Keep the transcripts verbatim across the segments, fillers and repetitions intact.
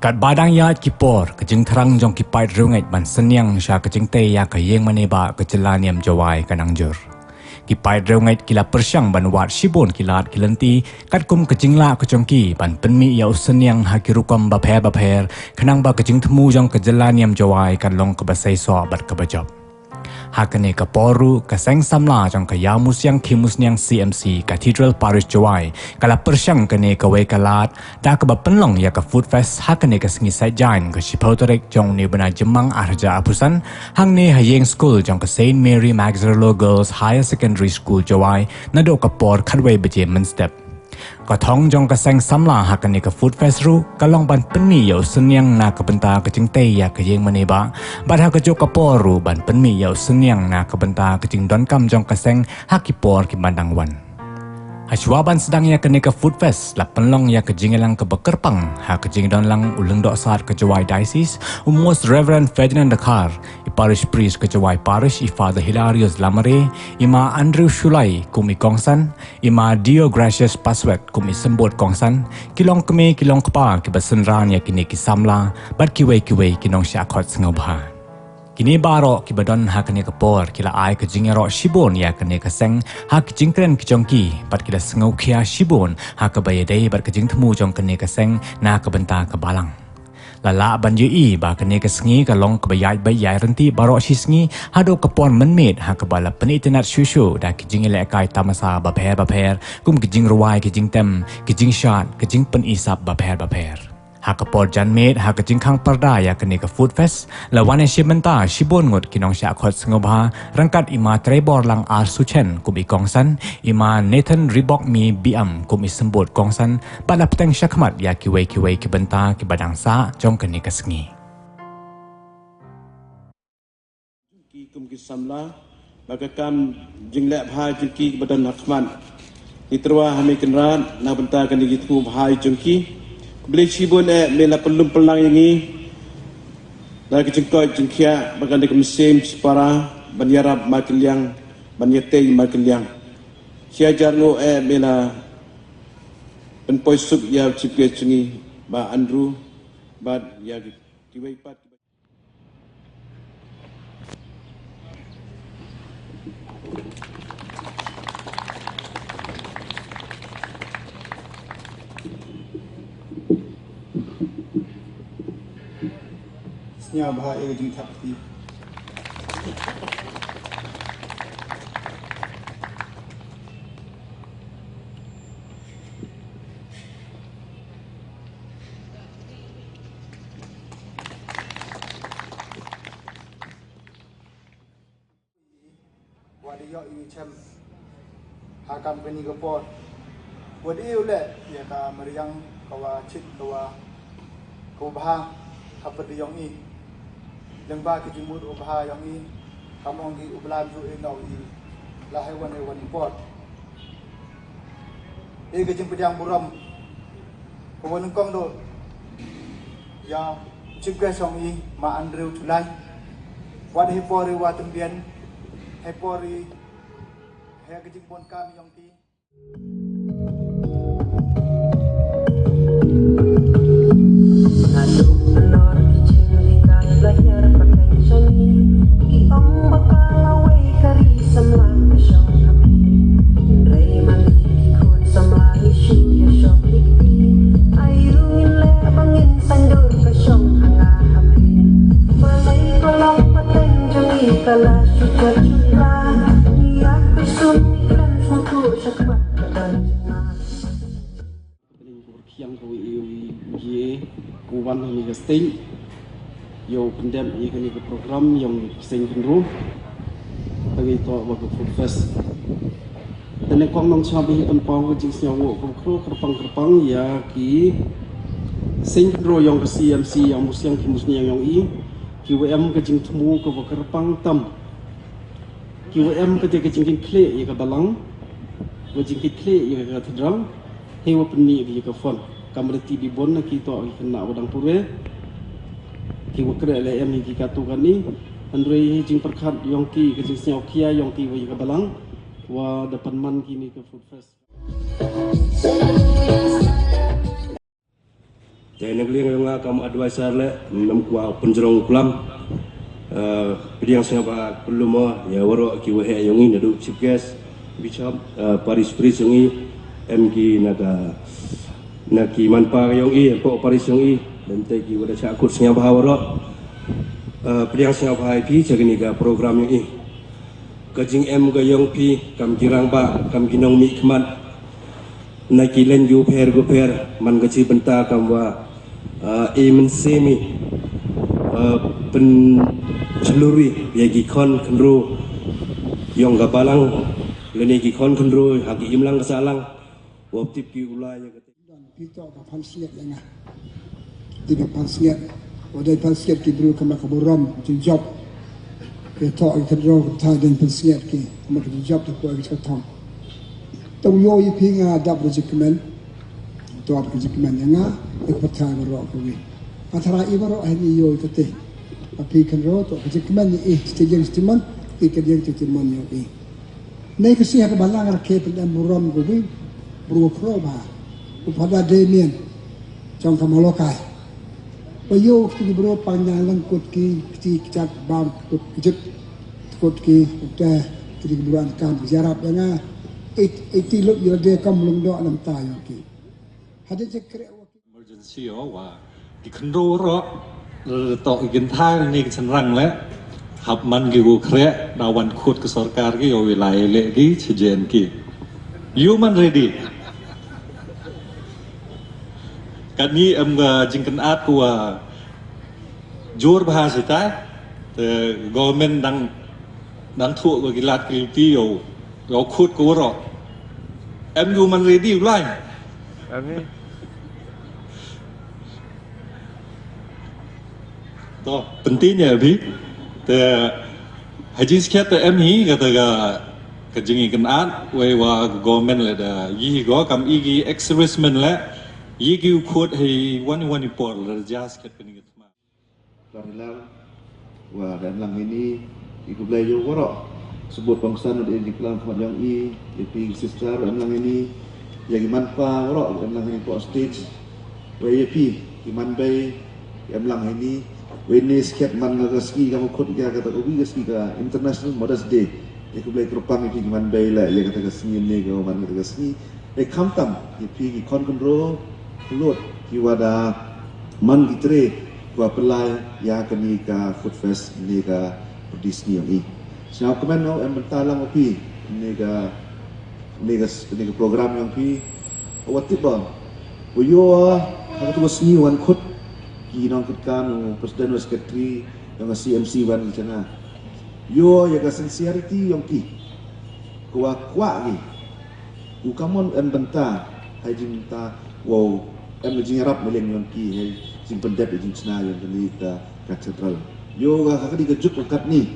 Katba dang ïaid ki por, ka jingthrang jong ki paid riewngeit ban synñiang sha ka jingtei ïa ka ïing mane ba ka jylla niam Jowai ka nang jur. Ki paid riewngeit ki la pyrshang ban wad shibun ki lad ki lynti, katkum ka jinglah ka jong ki ban pynmih ïa u synñiang ha ki rukom bapher bapher, khnang ba ka jingthmu jong ka jylla niam Jowai kan long kaba seisoh bad kaba jop. Ha kane ka por ruh, ka seng samla jong ka Ïa Musiang Khi Musniang C M C, Cathedral Parish Jowai, ka la pyrshang kane kawei ka lad da kaba pynlong ïa ka Food Fest ha kane ka sngi Saitjaiñ, ka shiphew tarik jong une u bnai Jymmang arhajar arphew san, hangne ha ïing skul jong ka Saint Mary Max Rillo Girls Higher Secondary School Jowai, naduh ka por khatwei baje mynstep. Ka thong jong ka seng samla ha kane ka Food Fest ruh ka long ban pynmih ïa u synñiang na ka bynta ka jingtei ïa ka ïing mane ba, bad ha kajuh ka por ruh ban pynmih ïa u synñiang na ka bynta ka jingdonkam jong ka seng ha ki por kiban dang wan. Hashwa ban sdang ïa kane ka Food Fest, la pynlong ïa ka jingïalang kaba kyrpang ha ka jingdon lang u Lyngdoh Sad ka Jowai Diocese, u Most Reverend Ferdinand Dkhar, i Parish Priest ka Jowai Parish, i Father Hilarius Lamare, i Ma Andrew Shullai kum i kongsan, i Ma Deogracious Paswet kum i symbud kongsan, ki longkmie ki longkpa kiba synran ïa kine ki samla, bad kiwei kiwei ki nongshah khot sngewbha. Kine baroh kiba don ha kane ka por ki la ai ka jingïaroh shibun ïa kane ka seng ha ki jingkren ki jong ki, bad ki la sngewkhia shibun ha kaba ïadei bad ka jingthmu jong kane ka seng na ka bynta ka balang. La lah ban ïohi ba kane ka sngi ka long kaba ïaid beit ïaid ryntih baroh shi sngi haduh ka por mynmiet, ha kaba la pynitynnad shuh shuh da ki jingïalehkai tamasa bapher bapher, kum ki jingrwai, ki jingtem, ki jingshad, ki jingpyni sap bapher bapher. Ha ka por janmiet, ha ka jingkhang pyrda ïa kane ka Food Fest, la wan ïashim bynta shibun ngut ki nongshah khot sngewbha, ryngkat i Ma Treibor Lang Ar Suchen kum i kongsan, i Ma Nathan Ribokmi Biam kum i symbud kongsan, bad la pteng shakhmat ïa kiwei kiwei ki bynta kiba dang sah jong kane ka sngi. Ki kum ki samla, ba ka kam jingleh bha jong ki kiba don ha khmat, ngi tyrwa ha Me Kynrad na bynta kane ka jingthmu bha jong ki. Khublei shibun eh Me la pynlum pynlang ïa ngi da ka jingkoit jingkhiah bad kane ka mynsiem shipara ban ïarap markylliang, ban ïatei markylliang. Shi hajar nguh eh Me la pynpoi suk ïa u Chief Guest jong ngi, Bah Andrew, bad ïa ki, kiwei pat. Sngewbha ïa ka jingthap kti. Wat ïoh ïa u chem ha kam kane ka por. Wat ïoh leh ïa ka mariang ka wa chit ka wa, ka wa bha ha pyrdi ïong i. Lyngba ki jingmut u bha ïong i, kam ong ki u blam ju i nau i la hei wan hei wan i por. Ïa ka jingpdiang burom ka wa nyngkong doh ïa u Chief Guest ïong i, Ma Andrew Tulai. Wat hei por i wa tymbian, hei por i, hei ka jingbun kam ïong ki. Naduh halor ki jinghikai la hiar pateng sha ngi, ki ong ba ka lawei ka ri samla ka shong ha phi. Hynrei ma ngi ki khun samla ngi shu ïa shong hi kti. Aïu ngin leh ba ngin saiñdur ka shong ha nga ha phi. Balei ka long pateng jong ngi ka la shu jot shu pla. Ngi ïa kusum ngi khlem sngewthuh shakhmat ka don jingma. Hynrei ka pyrthiang ka wa ïa u G A u wan ha kane ka stage ïa u pyndep ïa kane ka program ïong ka seng khynroo. Tang ïa ito ba ka Food Fest. Te nyngkong nongshah ba hi pynpaw ka jingsngewnguh kyrpang kyrpang ïa ki seng khynroo ïong ka C M C ïa Musiang Khi Musniang ïong i, ki wa em ka jingthmu ka wa kyrpang tam. Ki wa em kata ka jingkitkhlieh ïa ka balang, ka jingkitkhlieh ïa ka cathedral, hei wa pynmih ïa ka fund. Kam reti bibun na kito ki khynnah wa dang pure, ki wa khreh leh em ïa ki katu kani, hynrei jingpyrkhat ïong ki, ka jingsngewkhia ïong ki wa ïa ka balang, wa da pynman kine ka Food Fest. Te na ka liang yong nga kam advisor le, nam kwah pynjrong klam. Eh, pdiang sngewbha khlem mo, ïa waroh ki waheh yong i naduh chief guest, bishop, eh, parish priest yong i, em ki na ka, na ki manpa yong i, em pok parish yong i, lem te ki wada chah kut sngewbha waroh. Eh, pdiang sngewbha ïa phi, cha kani ka program yong i. Ka jingem ka yong phi, kam ki rangbah, kam ki nongmihkhmat. Na ki leng gu pher gu pher, man ka chi bynta kam wa, ah, e mynsiem i, ah, pynchluri, ïa ki khon khynru, yong ka balang, lane ki khon khynru, ha ki imlang ka sahlang, wa tip ki u lai ïa ka Don phi toh ka phan sngewbha ïa nga. Dei ka phan sngewbha. Wa dei phan sngewbha ki briew kama ka burom, jingjop. Ki toh ki khyndew ka thai dei phan sngewbha ki, kama ka jingjop ta kwa ki thong. Tang yo ïa phi nga dap ka jingkmen. Toh ka jingkmen ïa nga, ïa ka pyrthai baroh ka wi. Ka thara i baroh ha ni yo ïa ka te. Ka phi khyndew toh ka jingkmen ïa i, sti jing sti mon, i ka jing sti mon ïa i. Nei ka sih ha ka balang rakhe pynlem burom ka wi, bru khro ba. U Phadar Damien, jong ka Molokai. Ba ïoh kti ki bru pang nyang lang kut ki, kti ki chat bam kut ki jut. Kut ki, kut te, kti ki bru an kam ki jarap ïa nga. It, iti lut ïa de kam lung doh nam ta ïa ki. Hadien che kre wa ki. Emergency o wa. Ki khyndew roh, toh ki kynthai ni ki chynrang le. Hap man ki ku khreh, da wan khut ka sorkar ki, o wi lai le ki, chi jen ki. Ïoh man ready. Katni em ka jingkynat ku wa jur bha sita, te government dang, dang thuh ko ki lad ki luti yo, yo khut ko ro. Em ïoh man ready u lai. Em hi. To, penting ïa bi. Te, ha jingskhem te em hi, kata ka, ka jingïakynat, wei wa ka government le da, yi hi ko, kam i ki ex-servicemen le, yi ki u khut hi, wan, wan i por, le da jingskhem kani ka thma. Khlem ïalam, wa da em lang ini, i khublei ïa u waroh. Sabut kongsan da ïa jingklam khmat ïong i, ïa phi sister da em lang ini, ïa ki manpa waroh da em lang ini poh stage. Wa ïa phi, ki man bei, em lang ini, wa ini skhem man nga ka sngi ka mukut ïa kata ka wi ka sngi ka International Mother's Day. Ïa khublei kyrpang ïa phi ki man bei la, ïa kata ka sngi ini ka man kata ka sngi. E khamtam, ïa phi ki khon khynroo, khyllood, ki wa da man ki tre, ki wa pynlait, ïa kani ka Food Fest, ne ka pyrdi sngi ïong i. Sngewkmen o, em bynta lang o phi, ne ka, ne ka, ne ka program ïong phi, wa tip ba, wa ïoh, ha katu ka sngi wan khut, ki nongkitkam, u president wa secretary, ïong ka C M C wan ki jana. Ïoh, ïa ka sincerity ïong ki, ki wa kwah ki, u kamon em bynta, ha i jingbynta, wow, em jingïarap mylliem ïong ki, ha i jingpyndep i jingchna ïong kani ka cathedral. Ïoh ka ha kani ka juk katni,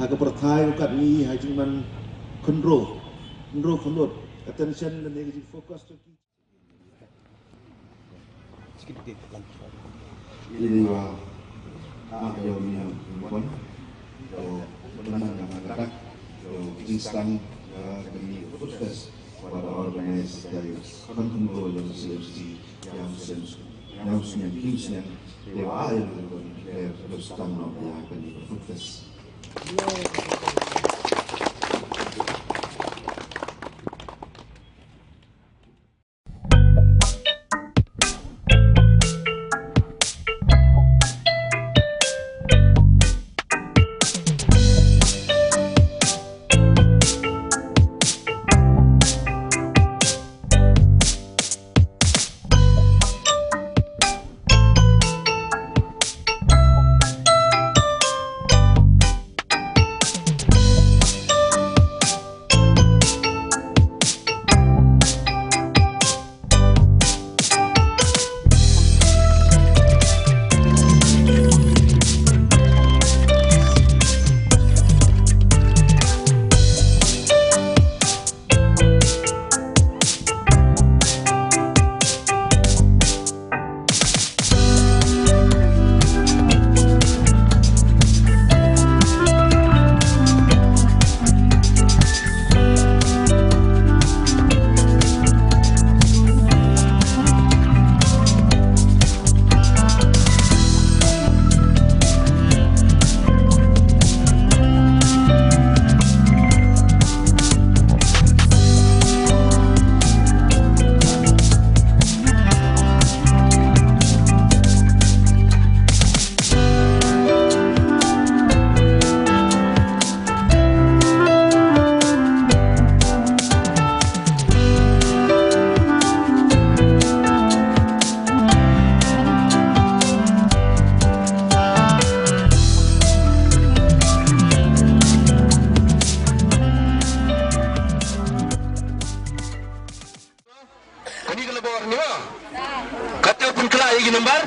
ha ka pyrthai katni, ha i jingman khynroo, khynroo khyllood, attention lane ka jingfocus ïong ki. Ini wa, ah, ïa u Mian Wan, ïa u Bernard Wan Kadak, ïa u Jingsang, ïa kani Food Fest, wa da organize ïa u Khon Khynroo ïa u C M C, ïa u Sniang, ïa u Sniang, Kim Sniang, ïa wa ïa u Wan, ïa u Stang Nong, ïa kani Food Fest. Ka la bor ni wa. Kata pun kala igi number.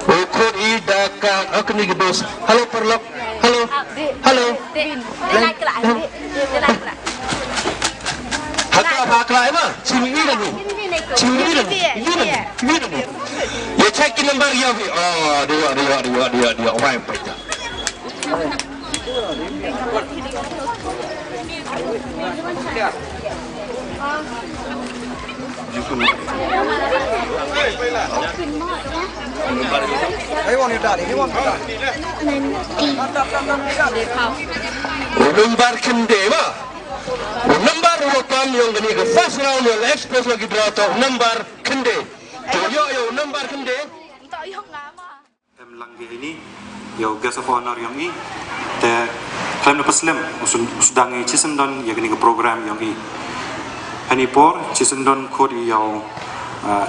O khot i da ka akni gi dos. Hello paralok. Hello. Hello. Hakla hakla ema. Chimi ni ni. Chimi ni ni. Ni ni. Ni ni. Ya check ki number ya vi. Oh, dia dia dia dia dia. Wai paita. Number khyndai ba. Number wa pam yong kani ka first round yong express lucky draw to number khyndai. To yo yo number khyndai. Em lang hi ini, ïa u guest of honor yong i. Te khlem da pynslem, u sdang i chisyndon ïa kani ka program yong i. Hani por chisyndon khot i ïa u, ah,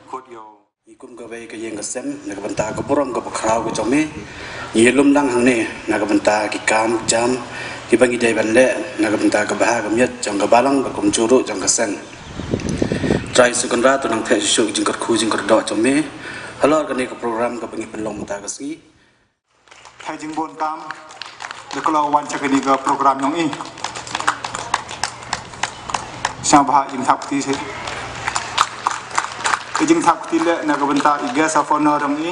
khot ïa u. Ngi kum ka bei ka ïing ka sem na ka bynta ka burom ka bakhraw ka jong me. Ngi lum lang hangne na ka bynta ki kam jam kiba ngi dei ban leh na ka bynta ka bha ka miat jong ka balang bad kumjuh ruh jong ka seng. Trai Sohra Kynrad to nang theh shuh shuh ki jingkyrkhu jingkyrdoh jong me halor kane ka program kaba ngi pynlong mynta ka sngi. Thei jingbun kam da ka la wan cha kani ka program yong i. Sngewbha jingthap kti se. I jingthap kti le na ka bynta i guest of honor yong i.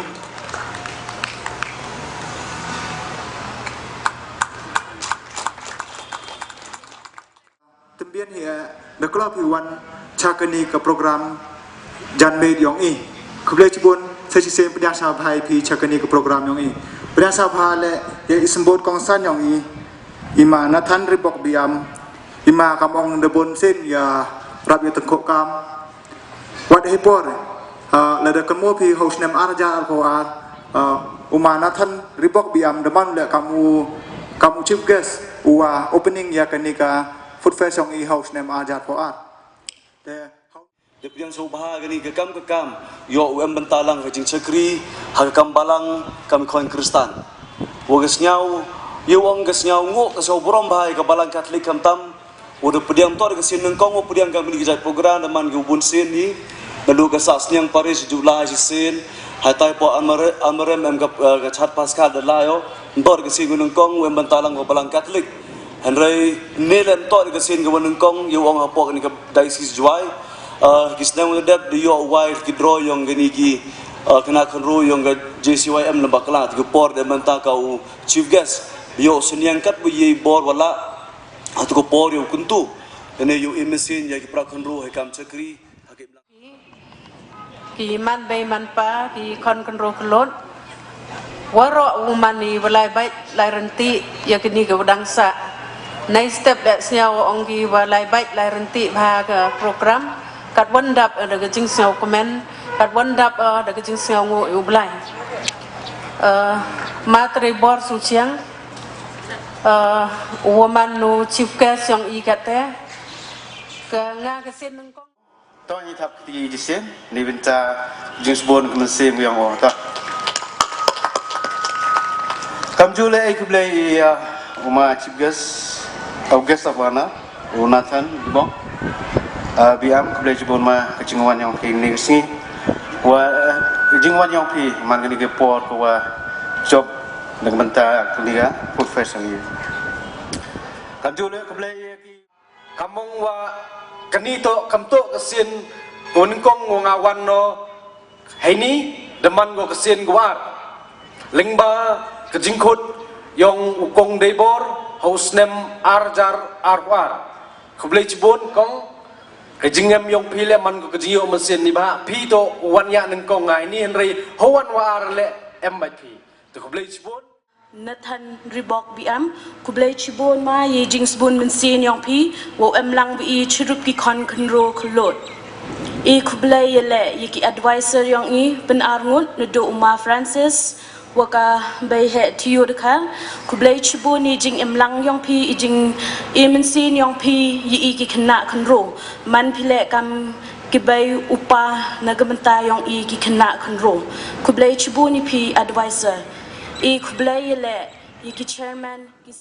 Tymbian hi, eh, da ka la phi wan cha kani ka program janmiet yong i. Khublei chibun, sa shisien pdiang sngewbha ïa phi cha kani ka program yong i. Pdiang sngewbha le ïa i symbud kongsan yong i, i ma Nathan Ribok Biam, i ma kam ong da bun sien ïarap ïa tyngkhuh kam. Wat hi por, ah, lada kynmaw phi ha u snem ar hajar arphew ar, ah, u ma Nathan Ribok Biam da man u leh kam u, kam u chief guest u, ah, opening ïa kani ka food fest yong i ha u snem ar hajar arphew ar. Te, te pdiang sngewbha kani ka kam ka kam, ïoh u em bynta lang ka jingshakri ha ka kam balang kam khon Khristan. Wa ka sngew, ïa u ong ka sngew nguh ka sngewburom bha ïa ka balang Katholik khamtam. Wa da pdiang to da ka sien nyngkong, wa pdiang ka mini ka jait program da man ki u bun sien ni. Naduh ka sah sniang parish, July shisien. Hatai po amare-, amarem em ka, eh, ka chat Paskal da la ïoh. Nto da ka sien nyngkong, wa em bynta lang ka balang Katholik. Hynrei ne lem to da ka sien ka nyngkong, ïa u ong hapoh kani ka diocese Jowai. Eh, ki snem wa dep da ïoh wai ki draw yong kani ki, eh, khynnah khynru yong ka J C Y M Lambakla, ki por da em bynta ka u chief guest. Ïoh sniang kat ba ïa i bor wa la. Hato ka por ïa u kyntu. Ïa ne ïa u im mynsiem ïa ki para khynru ha i kam shakri. Ha ki blang. Ki man bei man pa, ki khon khynru khyllood. Waroh u man i wa lai bait lai ryntih ïa kini ki wa dang sah. Nai step da sngew ong ki wa lai bait lai ryntih bha ka program. Kat wan dap, eh, da ka jingsngew kmen. Kat wan dap, eh, da ka jingsngew nguh ïa u Blai. Eh, ma trei bor su chiang. Eh, wa man u chief guest yong i kate. Ka nga ka sien nyngkong. To ngi thap kti i jisien, ni bynta jingsbun ka mynsiem yong o to. Kamjule ai khublei i, uh, u ma chief guest, uh, guest of honor, u Nathan Ribok. Uh, biam khublei chibun ma ka jingwan yong phi ni ka sngi. Wa, uh, ka jingwan yong phi man kani ka por ka wa jop na ka bynta kani ka food fest yong i. Kamjule khublei i ki Kam ong wa kani to kam to ka sien ko nyngkong wa nga wan no. Heini da man ko ka sien ko ar. Lyngba ka jingkhut yong u kong Deibor ha u snem ar hajar arphew ar. Khublei chibun kong, ka jingem yong phi le man ko ka jingïoh mynsiem ni ba phi to wan ïa nyngkong ngai ni hynrei ha wan wa ar le em bad phi. To khublei chibun. Nathan Ribok Biam, khublei chibun ma ïa i jingsbun mynsiem yong phi, wa em lang ba i chirup ki khon khynru khyllood. I khublei ïa le ïa ki advisor yong i, pyn ar ngut, naduh u ma Francis, wa ka bei heh Theo Dkhar, khublei chibun ïa i jingim lang yong phi, i jingim mynsiem yong phi, ïa i ki khynnah khynru, man phi le kam ki bei u pa na ka bynta yong i ki khynnah khynru. Khublei chibun ïa phi advisor. I khublei ïa le ïa ki chairman, ki